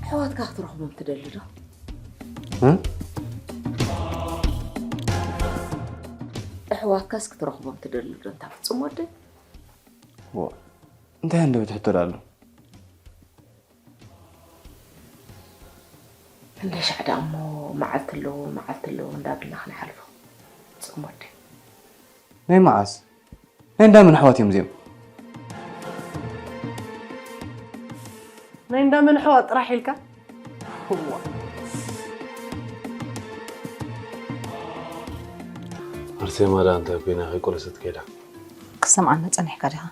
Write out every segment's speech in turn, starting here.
ኣሕዋትካ ክትረኽቦም ትደሊ ዶ? እ? ኣሕዋትካስ ክትረኽቦም ትደሊ ዶ? እንታ ፍጹም ወደይ? ዋ፣ እንታይ እንደው ትሕቶ ኣሎ? ክንደይ ሻዕ ደኣ እሞ መዓልቲ ኣለዎ፣ መዓልቲ ኣለዎ እንዳበልና ክንሓልፎ? ፍጹም ወደይ። ናይ መዓስ? ናይ እንዳመን ኣሕዋት እዮም እዚኦም? ናይ እንዳመን ኣሕዋት ጥራሕ ኢልካ? ኣርሴማ ደኣ እንታይ ኮይና ከይቆለሰት ከይዳ? ክሰምዓና ጸኒሕካ ዲኻ?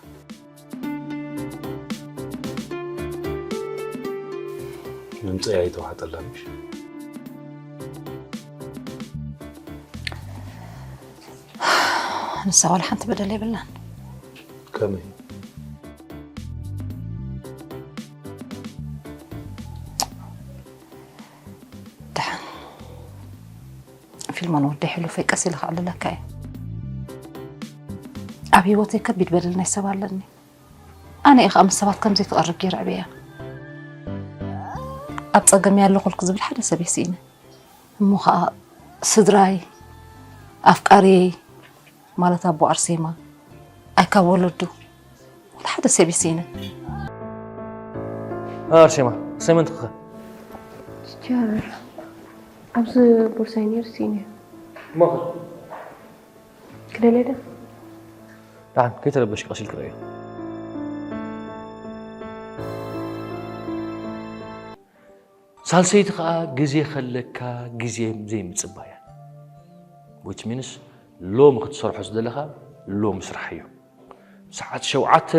ድምፀይ ኣይተዋሕጠላን ምሽ? ንሳ ዋላ ሓንቲ በደል የብላን። ከመይ? ደሓን ፊልሞን ወደይ ሕሉፈይ ቀስ ኢለ ከዕልለካ እየ። ኣብ ህይወተይ ከቢድ በደል ናይ ሰብ ኣለኒ። ኣነ እየ ከዓ ምስ ሰባት ከምዘይትቐርብ ገይረ ዕብያ። ኣብ ፀገም እየ ኣለኹልኪ ዝብል ሓደ ሰብ እየ ስኢነ። እሞ ከዓ ስድራይ፣ ኣፍቃሪየይ ማለት ኣቦ ኣርሴማ፣ ኣይ ካብ ወለዱ ወላ ሓደ ሰብ እየ ስኢነ። ኣርሴማ፣ ኣሳይመንትኺ ኸ? ቲቸር፣ ኣብዚ ቦርሳይ ነይሩ ስኢነ። እሞ ኸ? ክደልየ ዶ? ደሓን ከይተረበሽ ቀስ ኢልኪ ረኣዮ። ሳልሰይቲ ኸኣ ግዜ ከለካ ግዜ ዘይምጽባያ። Which means ሎሚ ክትሰርሖ ዝደለኻ ሎሚ ስራሕ እዩ። ሰዓት ሸውዓተ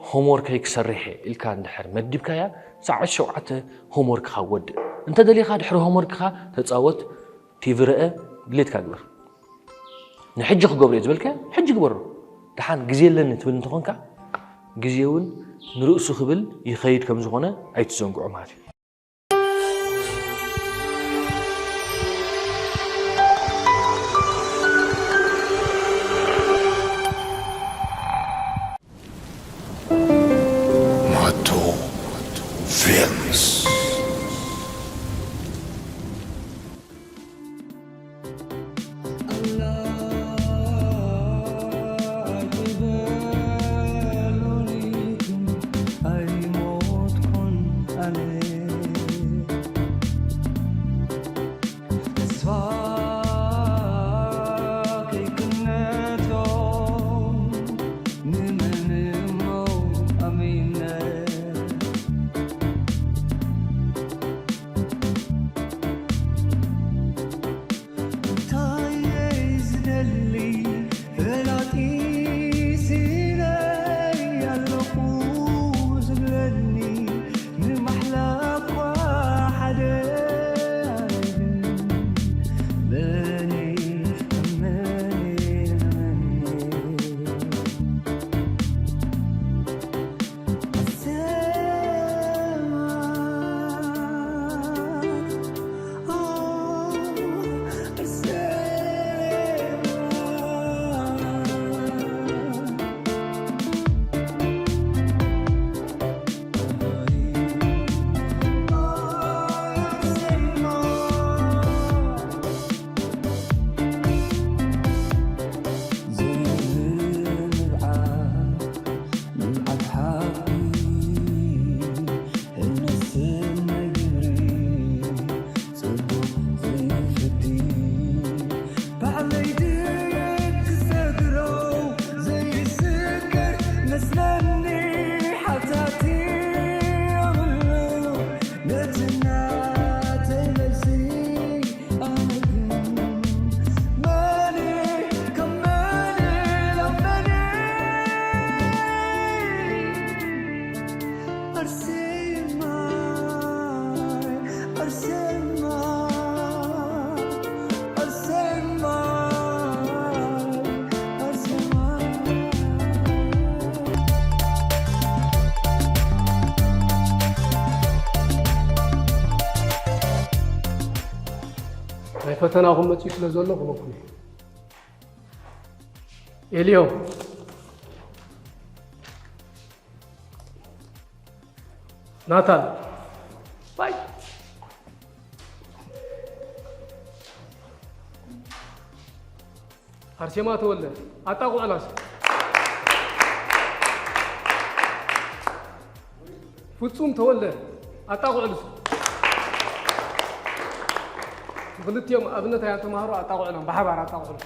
ሆምወርከይ ክሰርሕ እየ ኢልካ እንድሕር መዲብካያ፣ ሰዓት ሸውዓተ ሆምወርክኻ ወድእ። እንተደሊኻ ድሕሪ ሆምወርክኻ ተጻወት፣ ቲቪ ርአ፣ ድሌትካ ግበር። ንሕጂ ክገብሮ እየ ዝበልካዮ ሕጂ ግበሮ። ደሓን ግዜ የለኒ ትብል እንተኾንካ ግዜ እውን ንርእሱ ክብል ይኸይድ ከም ዝኾነ ኣይትዘንግዖ ማለት እዩ። Mato Films. ናይ ፈተናኹም መፂኡ ስለ ዘሎ ክበኩም እዩ። ኤልዮ፣ ናታን፣ ባይ። ኣርሴማ ተወልደ ኣጣቑዕላስ። ፍጹም ተወልደ ኣጣቑዕሉስ። ንክልቲኦም ኣብነት ኣያ ተማሃሮ ኣጣቑዕሎም ብሓባር ኣጣቑዕሉ።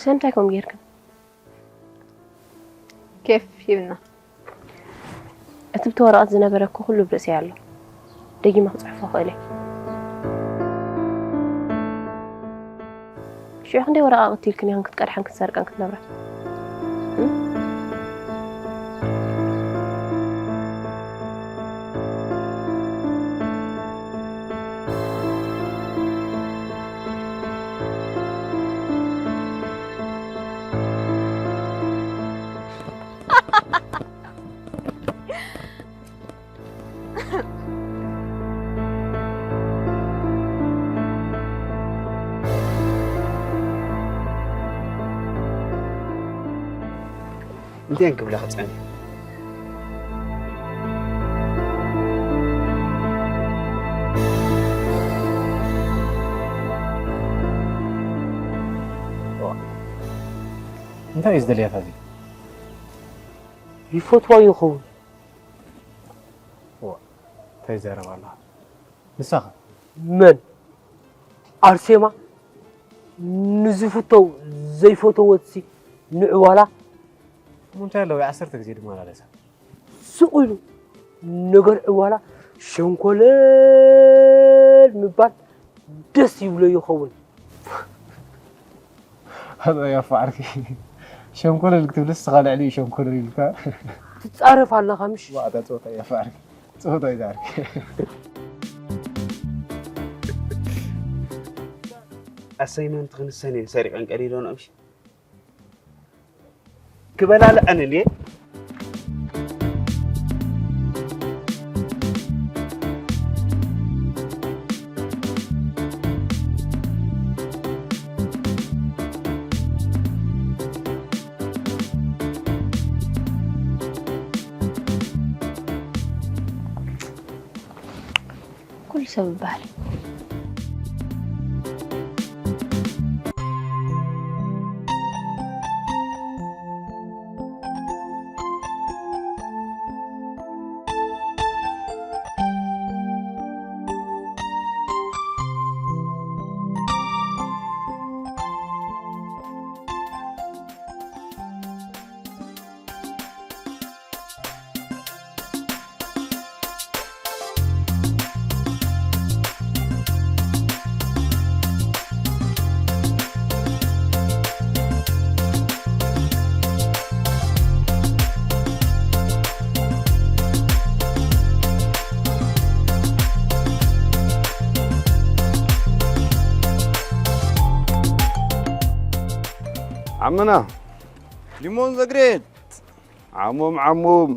ስለምንታይ ከምኡ ጌርክን? ኬፍ ሂብና። እቲ ብቲ ወረቐት ዝነበረ እኮ ኩሉ ኣብ ርእሰይ ኣሎ። ደጊመ ክጽሕፎ እኽእል እየ። ሽዑ ክንደይ ወረቓቕቲ ኢልክን ኢኽን ክትቀድሐን ክትሰርቀን ክትነብራ? እም? እንታይ ክብላ ክጸንሕ? እንታይ እዩ ዝደልያ ፋዚ? ይፈትዋ ይኸውን። ዋ፣ እንታይ ይዛረብ ኣለኻ? ንሳኸ? መን? ኣርሴማ ንዝፍተው ዘይፈተወትሲ ንዕዋላ። እሞ እንታይ ኣለዎ? ዓሰርተ ግዜ ድመላለሳ። ስቕ ኢሉ ነገር ዕዋላ ሸንኮለል ምባል ደስ ይብሎ ይኸውን። ኣታ ያፋ ዓርኪ። ሸንኮለል ክትብልስ ስኻ ልዕሊ ሸንኮለል ኢልካ። ትጻረፍ ኣለኻ ምሽ? ዋዕታ ጸወታ ያፋ ዓርኪ። ጸወታ እዩ ዛርኪ። ኣሳይመንት ክንሰን እየን ሰሪቐን ቀዲደንኦ ምሽ? ክበላልዐን እንድየ። ኩሉ ሰብ ይበሃል። ዓምና። ፊልሞን ዘግሬት። ዓሞም ዓሞም።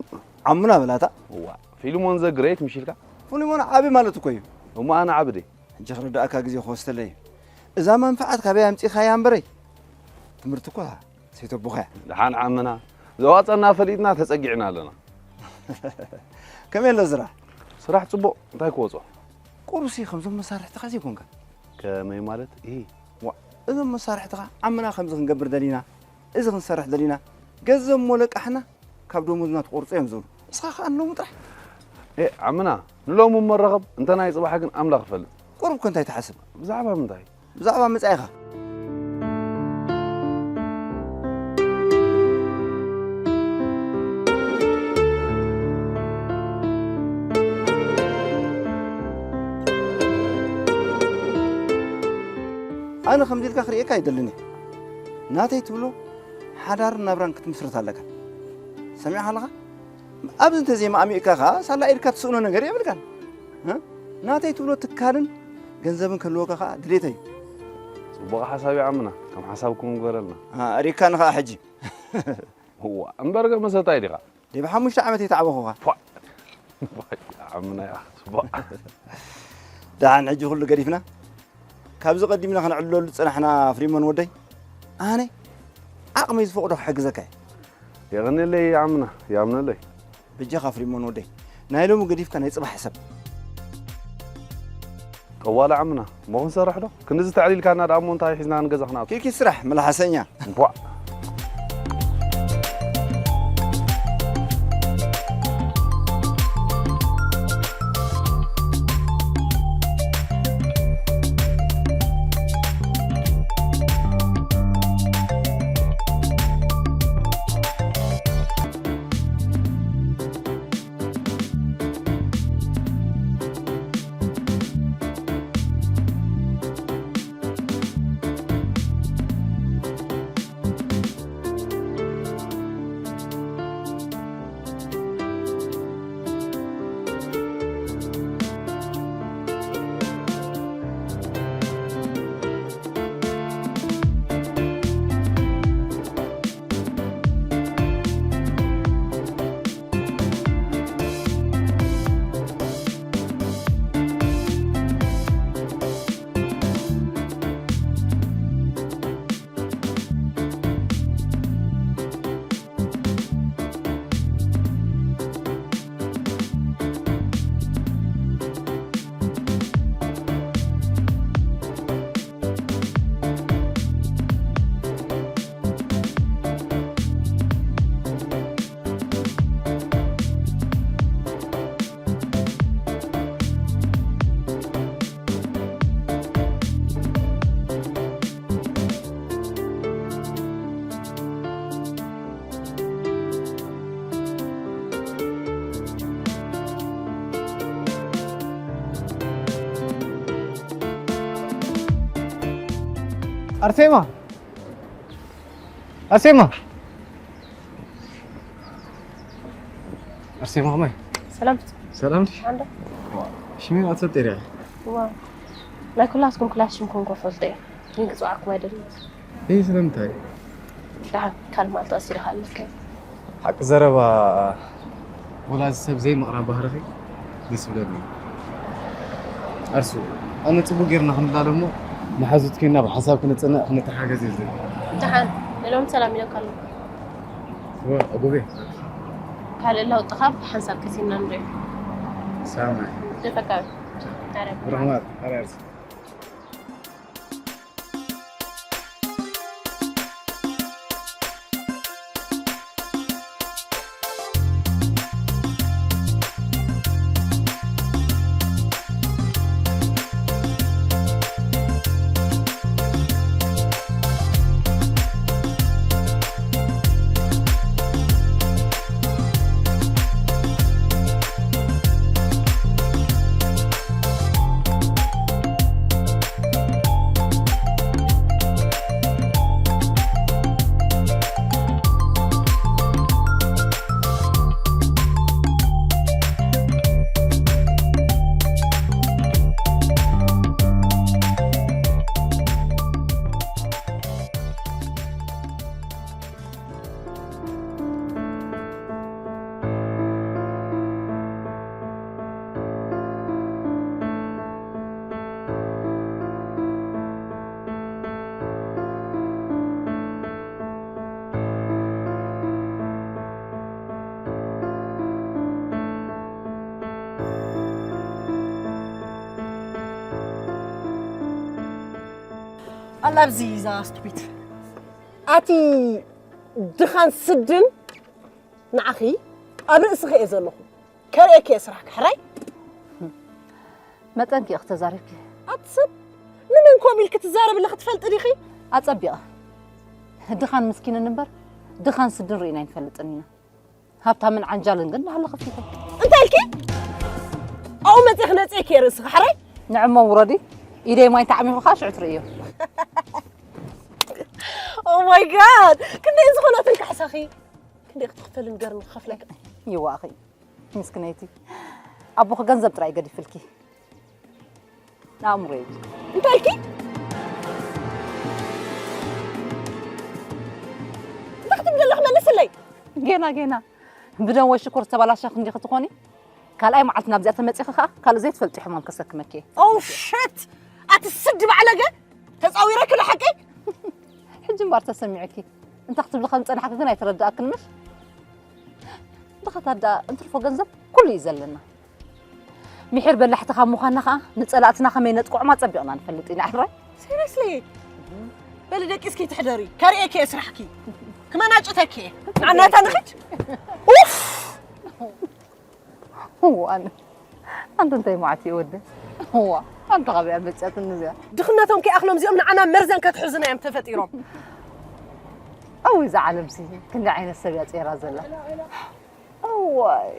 ዓምና በላታ። እዋ፣ ፊልሞን ዘግሬት ምሽ ኢልካ? ፊልሞን ዓቢ ማለት እኮ እዩ። እሞ ኣነ ዓቢ ድየ? ሕጂ ክርድኣካ ግዜ ክወስደለይ እዩ። እዛ መንፍዓት ካበይ ኣምጺእኻያ እምበረይ? ትምህርቲ እኮ ሰይተቦኻ እያ። ደሓን ዓምና፣ ዘዋጸና ፈሊጥና ተጸጊዕና ኣለና። ከመይ ኣሎ ስራሕ? ስራሕ ጽቡቕ፣ እንታይ ክወጾ? ቁሩሲ ከምዞም መሳርሕትኻ ዘይኮንካ። ከመይ ማለት? እሂ። ዋ፣ እዞም መሳርሕትኻ ዓምና ከምዚ ክንገብር ደሊና፣ እዚ ክንሰርሕ ደሊና፣ ገንዘብ እሞ ለቃሕና ካብ ደሞዝና ትቆርጾ እዮም ዝብሉ። ንስኻ ከኣ ንሎሚ ጥራሕ። ኤ፣ ዓምና፣ ንሎሚ እሞ ረኸብ፣ እንተ ናይ ጽባሕ ግን ኣምላኽ ይፈልጥ። ቁሩብ ከ እንታይ ትሓስብ? ብዛዕባ ምንታይ? ብዛዕባ መጻኢኻ። ኣነ ከምዚ ኢልካ ክርእየካ ኣይደልን እየ። ናተይ ትብሎ ሓዳርን ናብራን ክትምስርት ኣለካ። ሰሚዕካ ኣለኻ? ኣብዚ እንተዘይማእሚእካ ኸዓ ሳላ ኢድካ ትስእኖ ነገር የብልካን። እ? ናተይ ትብሎ ትካልን ገንዘብን ክህልወካ ኸዓ ድሌተይ እዩ። ጽቡቕ ሓሳብ እዩ ዓምና፣ ከም ሓሳብኩም ይግበረልና። አ፣ ሪእካኒ ኸዓ ሕጂ። እዋ፣ እምበር ገ መሰታይ ዲኻ? ደይ ብሓሙሽተ ዓመት እየ ተዓበኹኻ። ፏ! ዓምና ኢኻ፣ ጽቡቕ። ደሓን ሕጂ ኩሉ ገዲፍና፣ ካብዚ ቀዲምና ከነዕልለሉ ዝጸናሕና ፍሪሞን ወደይ፣ ኣነ ዓቕመይ ዝፈቕዶ ክሕግዘካ እየ። የቐንየለይ ዓምና፣ ይኣምነለይ። በጃኻ ፍሪሞን ወደይ፣ ናይ ሎሚ ገዲፍካ ናይ ጽባሕ ሕሰብ። ጠዋለ ዓምና፣ እሞ ክንሰርሕ ዶ? ክንድዚ ተዕሊልካና ደኣ እሞ እንታይ ሒዝና ንገዛ ክንኣቱ? ኪኪ ስራሕ፣ መልሓሰኛ። እንኳዕ። ኣርሴማ! ኣርሴማ! ኣርሴማ ከመይ? ሰላም። ሰላም ድሽ? ኣንዳ። ሽመይ ኣትፈጥር እያ? ዋ። ናይ ኩላስኩም ክላስ ሽምኩም ኮፈልጦ እየ። ግን ክጽዋዕኩም ኣይደልን። እይ ስለምንታይ? ደሓን ካልእ መዓልቲ ቀስ ኢልካ ኣለካ። ሓቂ ዘረባ ወላ እዚ ሰብ ዘይምቕራብ ባህርኺ ደስ ይብለኒ። ኣርሱ፣ ኣነ ጽቡቕ ጌርና ክንላለ እሞ መሓዙት ኮይንና ብሓንሳብ ክንጽንዕ ክንተሓገዝ እዩ ዝብል። ደሓን ንሎም ሰላም ኢለካ ኣለኹ። ወ-፣ ኣቦቤ። ካልእ ለውጥኻ ብሓንሳብ ቀሲና ንሪኦ። ሰላም። ደፈካዊ። ኣረ። ብርሕማት፣ ኣረ ኣርሱ። ኣላ ኣብዚ እዛ ስቱፒድ። ኣቲ ድኻን ስድን ንዓኺ ኣብ ርእስኺ እየ ዘለኹ። ከርእየኪ እየ ስራሕኪ፣ ሕራይ? መጠንኪ ኢኺ ተዛሪብኪ። ኣቲ ሰብ፣ ንመን ከምኡ ኢልኪ ትዛረቢ ኣለኺ ትፈልጢ ዲኺ? ኣጸቢቐ። ድኻን ምስኪንን እምበር፣ ድኻን ስድን ርኢና ኣይንፈልጥን ኢና። ሃብታምን ዓንጃልን ግን ላዕሊ ከፊቱ። እንታይ ኢልኪ? ኣብኡ መጺኺ ነጺእኪ እየ ርእስኺ፣ ሕራይ? ንዕሞ ውረዲ፣ ኢደይ ማይ ተዓሚኹ ኸኣ ሽዑ ትርእዮ። ኦ፣ Oh my God! ክንደይ ዝኾነትን ካሕሳኺ? ክንደይ ክትኽፈል ንገርኒ ክኸፍለካ። ይዋእኺ ምስክነይቲ፣ ኣቦኺ ገንዘብ ጥራይ ገዲፍልኪ፣ ንኣእምሮ እዩ። እንታይ ኢልኪ? እንታይ ክትብሊ ዘለኺ? መልስለይ። ጌና ጌና ብደም ወይ ሽኮር ዝተባላሸኺ እንዲኺ ትኾኒ። ካልኣይ መዓልቲ ናብዚኣ ተመጺኺ ከኣ ካልእ ዘይትፈልጥዮ ሕማም ከሰክመኪ እየ። Oh shit! ኣቲ ስዲ ባዕለገ! ተጻዊረኪ ዶ ሓቀይ? ሕጂ እምበር ተሰሚዑኪ። እንታይ ክትብሊ ከም ዝጸናሕኪ ግን ኣይተረድኣክን ምሽ? ድኻታት ደኣ እንትርፎ ገንዘብ ኩሉ እዩ ዘለና። ምሒር በላሕቲ ካብ ምዃንና ከኣ ንጸላእትና ከመይ ነጥቅዖም ኣጸቢቕና ንፈልጥ ኢና። ሕራይ? Seriously? በሊ ደቂስኪ ትሕደሪ። ከርእየኪ እየ ስራሕኪ። ክመናጭተኪ እየ። ንዓናታ ንኽድ? ኡፍ! እዋ፣ ኣነ ኣንተ እንታይ መዓት እዩ ወደ? እዋ፣ ኣንተ ካበይ ኣመጽያትኒ እዚኣ? ድኽነቶም ከይኣኽሎም እዚኦም ንዓና መርዘን ከትሕዙና እዮም ተፈጢሮም። ኣው፣ እዛ ዓለምሲ ክንደይ ዓይነት ሰብ እያ ጸይራ ዘላ። እዋይ።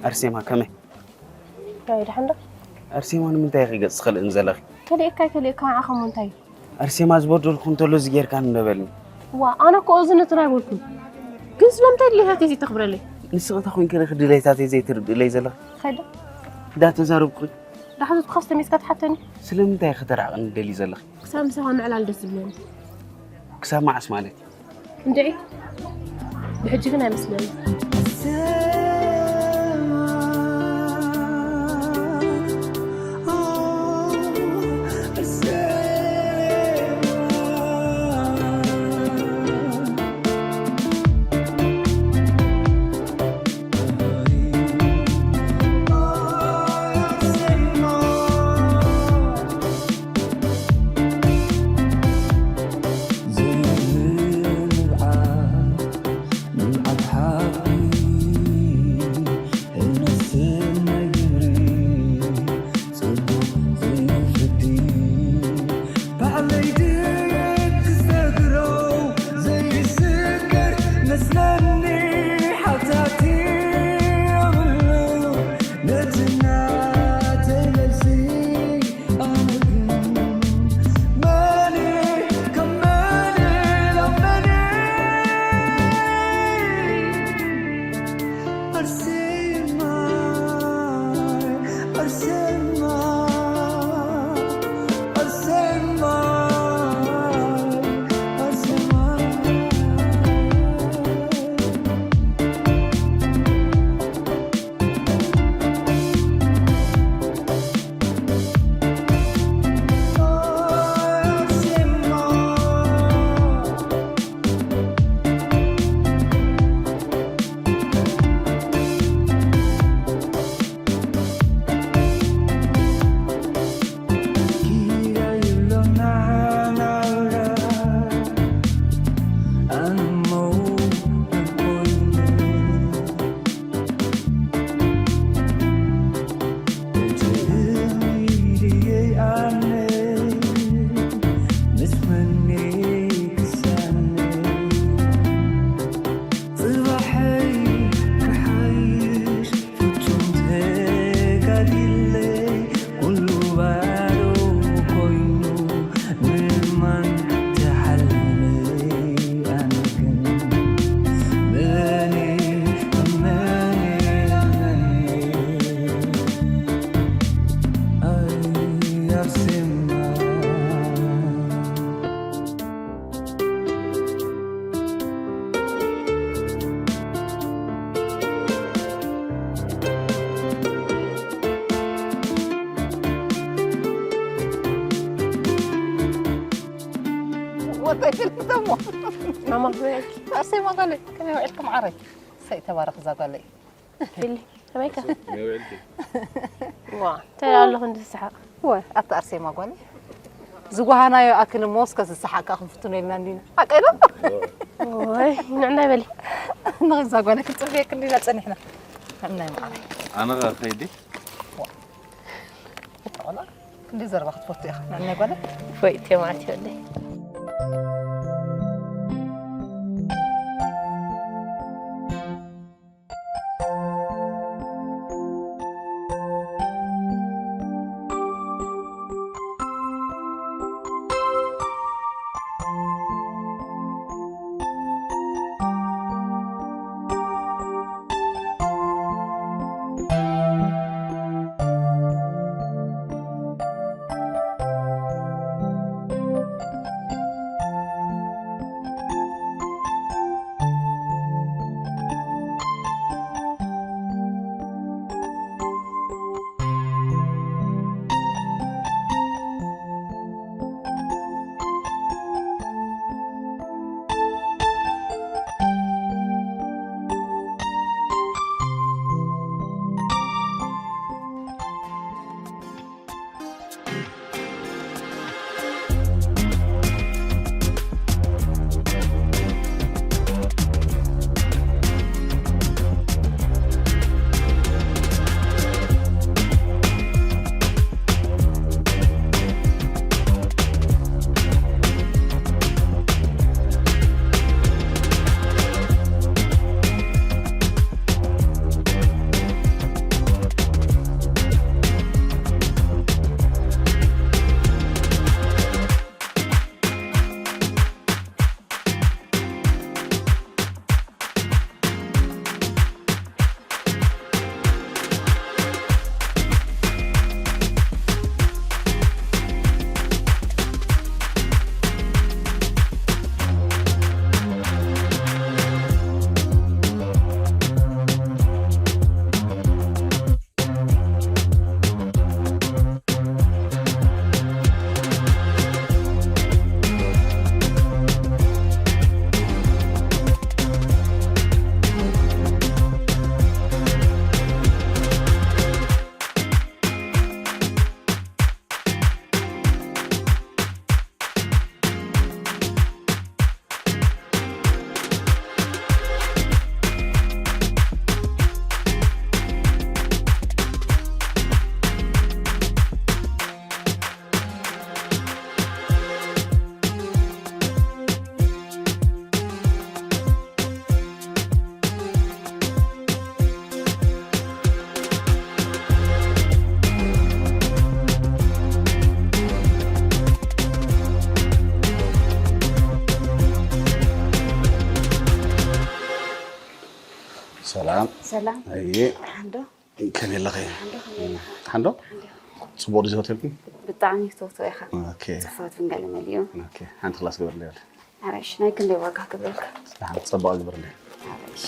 ኣርሴማ ከመይ? ናይ ድሓን ዶ? ኣርሴማ ንምንታይ ኢኺ ገጽ ትኸልእኒ ዘለኺ? ከሊእካ ከሊእካ ንዓኻ እሞ እንታይ? ኣርሴማ ዝበደልኩ እንተሎ እዚ ጌርካ እንደ በልኒ። ዋ፣ ኣነ እኮ እዚ ነትን ኣይበልኩን። ግን ስለምንታይ ድሌታተይ ዘይተኽብረለይ? ንስኺ እንታይ ኮይንኪ ኢኺ ድሌታተይ ዘይትርድእለይ ዘለኺ? ኸይደ። እንዳተዛረብኩ። ዳሕተትኩኻስ ተመይስካ ትሓተኒ? ስለምንታይ ኢኺ ተራዕቕኒ ትደልዪ ዘለኺ? ክሳብ ምሳኻ ምዕላል ደስ ዝብለኒ። ክሳብ መዓስ ማለት እዩ? እንድዒ፣ ብሕጂ ግን ኣይመስለኒ። ወጣይ ፈልፍተሞ። ማማ፣ ከመይ ውዒልኪ? ኣሰይ፣ ማጋለይ፣ ከመይ ውዒልኪ መዓረይ? ሰይ፣ ተባረኽ እዛ ጓለይ። ፊሊ፣ ከመይካ? ከመይ ውዒልኪ? ዋ፣ እንታይ ኣለኹ እንዲ ዝስሓቕ? ወ፣ ኣታ ኣርሴማ ጓለይ። ዝጓሃናዮ ኣክል እሞ እስከ ዝሰሓቅካ ክንፍትኖ ኢልና እንዲና። ሓቀይ ዶ? ወይ ንዕናይ በሊ። ንዛ ጓል ክንጽበየክ እንዲና ጸኒሕና። ንዕናይ መዓረይ። ኣነ ኸ ኸይዲ? እታ ቆልዓ ክንደይ ዘረባ ክትፈቱ ኢኻ። ንዕናይ ጓል። ፎይት እዮም ኣትዮ ወደይ። ሰላም ሰላም ኣየ ሓንዶ ከመይ ኣለኺ ሓንዶ ከመይ ኣለኻ? ሓንዶ ጽቡቕ ድዩ ሆቴልኩም ብጣዕሚ ትፈትዎ ኢኻ። ኦኬ ጽፋት ፍንጋል መሊኡ። ኦኬ ሓንቲ ክላስ ግበርለይ በለ ሓረሽ ናይ ክንደይ ዋጋ ክብለልካ? ሓንቲ ጸባቕ ግበርለይ ሓረሽ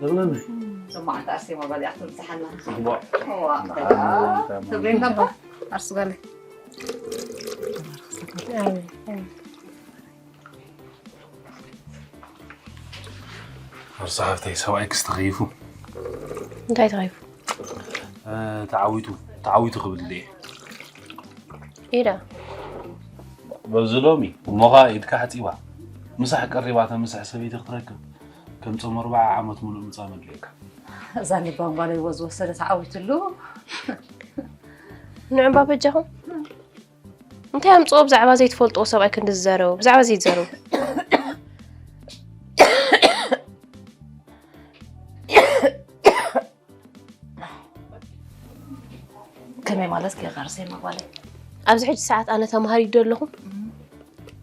ዘመናዊ ሰማዕቲ ኣርሴማ ባሊኣ ክትምጽሓና ጽቡቕ እዋ ትብሪና እባ ኣርሱ ጋለይ ኣርሱ ሓፍተይ ሰብኣይ ክስተኸይፉ እንታይ ተኸይፉ ተዓዊቱ ተዓዊቱ ክብል ድየ ኢዳ በዚ ሎሚ እሞኻ ኢድካ ሓፂባ ምሳሕ ቀሪባ ተምስሕ ሰበይቲ ክትረክብ ከም ጾም ኣርባዓ ዓመት ሙሉእ ምጻም ኣድልየካ እዛ ልባም ጓለይ ወዝ ወሰደ ተዓዊትሉ ንዕምባ በጃኹም እንታይ ኣምፅኦ ብዛዕባ ዘይትፈልጥዎ ሰብኣይ ክንዲ ዝዛረቡ ብዛዕባ ዘይትዛረቡ ከመይ ማለት ጌርካ ኣርሴማ ጓለይ። ኣብዚ ሕጂ ሰዓት ኣነ ተማሃሪት ዶ ኣለኹ?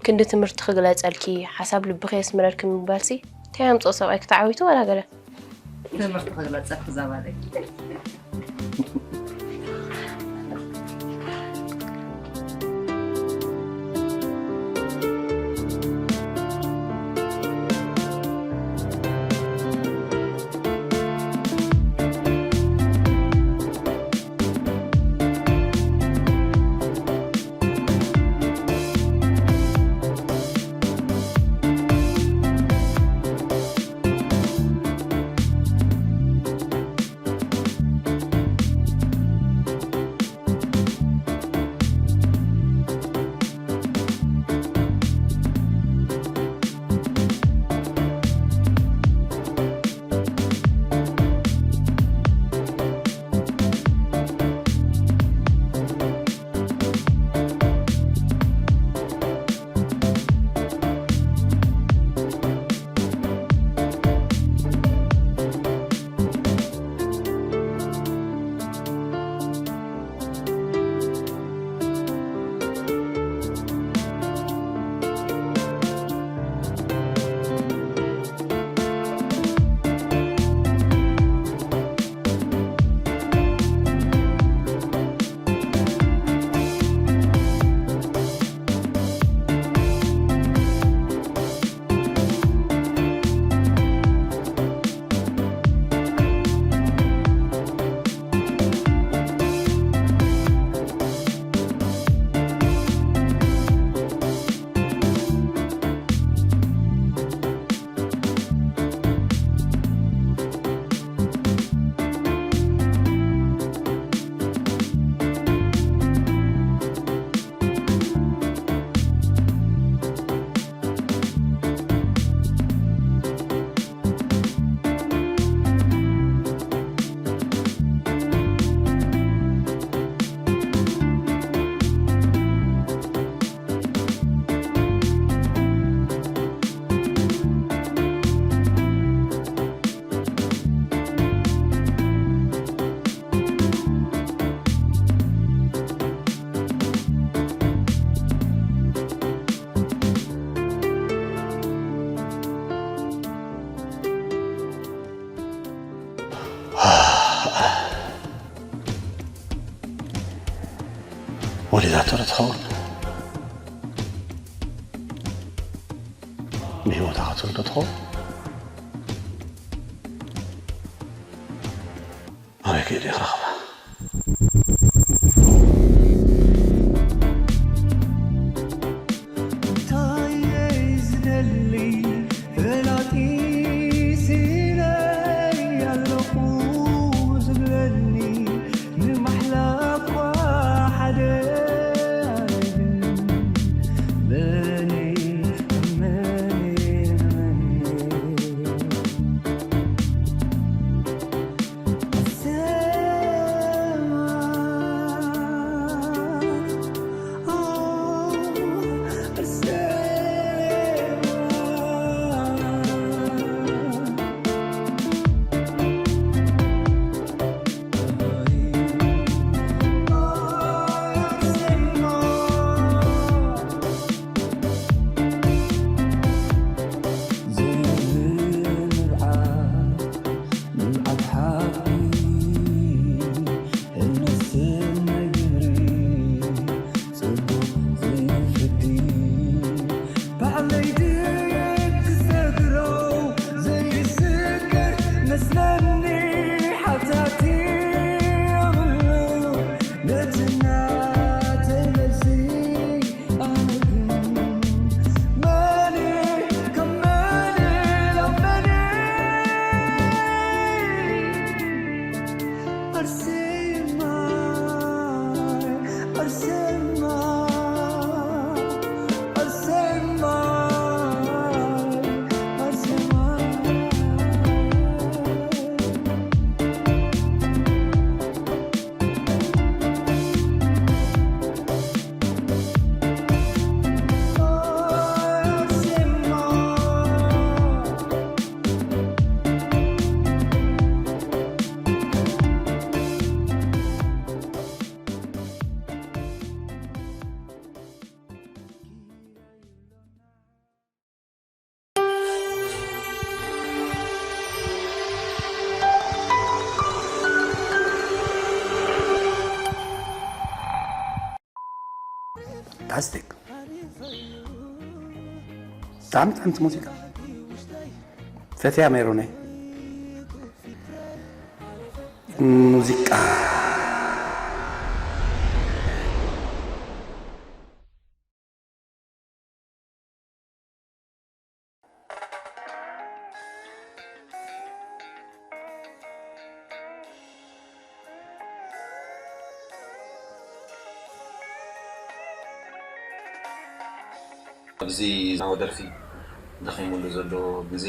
ክንዲ ትምህርቲ ክግለጸልኪ፣ ሓሳብ ልብኺ የስምረልኪ ምባልሲ፣ እንታይ ኣምጽኦ ሰብኣይ ክተዓዊቱ ዋላ ገለ? ትምህርቲ ክግለጸልኪ እዛ ጓለይ። ወሊዳቶ ዶ ትኸውን? ብህይወታ ክትህሉ ዶ ትኸውን? ኣበይ ከይደ ክረኽባ? እንታይ እየ ዝደሊ ፈላጢ ሲለይ ኣለኹ ዝብለኒ ንማሕላ እኳ ሓደ ኣይብልን። መን መን መን ኣስቴክ። ብጣዕሚ ጥዕምቲ ሙዚቃ። ፈትያ ሜሮነይ። ሙዚቃ። ኣብዚ ናወ ደርፊ ደኺሙሉ ዘሎ ግዜ።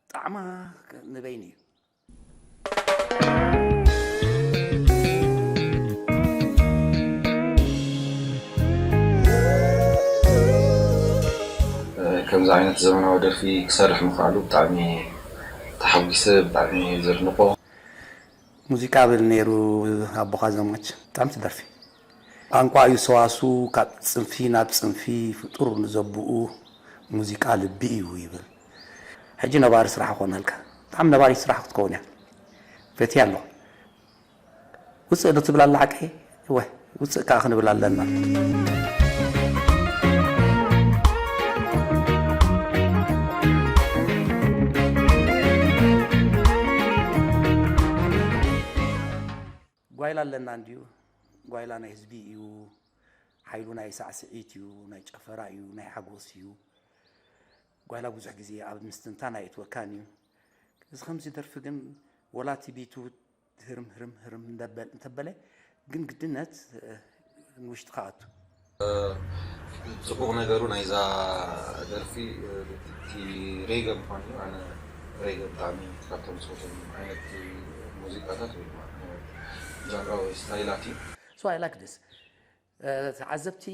ጣዕማ ንበይኑ እዩ። ከምዚ ዓይነት ዘመናዊ ደርፊ ክሰርሕ ምኽኣሉ ብጣዕሚ ተሓጒሰ፣ ብጣዕሚ ዘድንቆ። ሙዚቃ ብል ነይሩ ኣቦኻ ዘማች። ብጣዕሚ ትደርፊ። ቋንቋ እዩ ሰዋሱ፣ ካብ ጽንፊ ናብ ጽንፊ ፍጡር ንዘብኡ ሙዚቃ ልቢ እዩ ይብል። ሕጂ ነባሪ ስራሕ ኾነልካ። ብጣዕሚ ነባሪ ስራሕ ክትከውን እያ። ፈትያ ኣለኹ። ውፅእ ዶ ትብል ኣላ ሓቀይ? እወ፣ ውፅእ ከዓ ክንብል ኣለና። ጓይላ ኣለና እንድዩ። ጓይላ ናይ ህዝቢ እዩ። ሓይሉ ናይ ሳዕስዒት እዩ፣ ናይ ጨፈራ እዩ፣ ናይ ሓጎስ እዩ። ጓይላ ብዙሕ ግዜ ኣብ ምስትንታን ኣየእትወካን እዩ። እዚ ከምዚ ደርፊ ግን ወላ እቲ ቢቱ ህርም ህርም ህርም እንደበል እንተበለ ግን ግድነት፣ እ፣ ንውሽጥኻ ኣቱ። ጽቡቕ ነገሩ ናይዛ ደርፊ፣ እ፣ እቲ ሬገ ምዃኑ እዩ። ኣነ ሬገ ብጣዕሚ ካብቶም ዝፈትዎም ዓይነት ሙዚቃታት ወይ ድማ ዓይነት ጃንራ ወይ ስታይላት እዩ። So I like this። እ፣ ተዓዘብቲ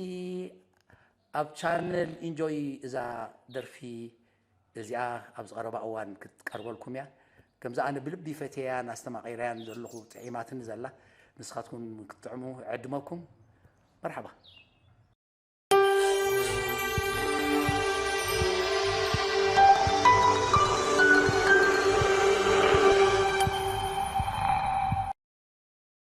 ኣብ ቻነል ኢንጆይ እዛ ደርፊ እዚኣ ኣብ ዝቐረባ እዋን ክትቀርበልኩም እያ። ከምዚ ኣነ ብልቢ ፈትየያን ኣስተማቒረያን ዘለኹ ጥዒማትኒ ዘላ ንስኻትኩም ክትጥዕሙ እዕድመኩም። መርሓባ።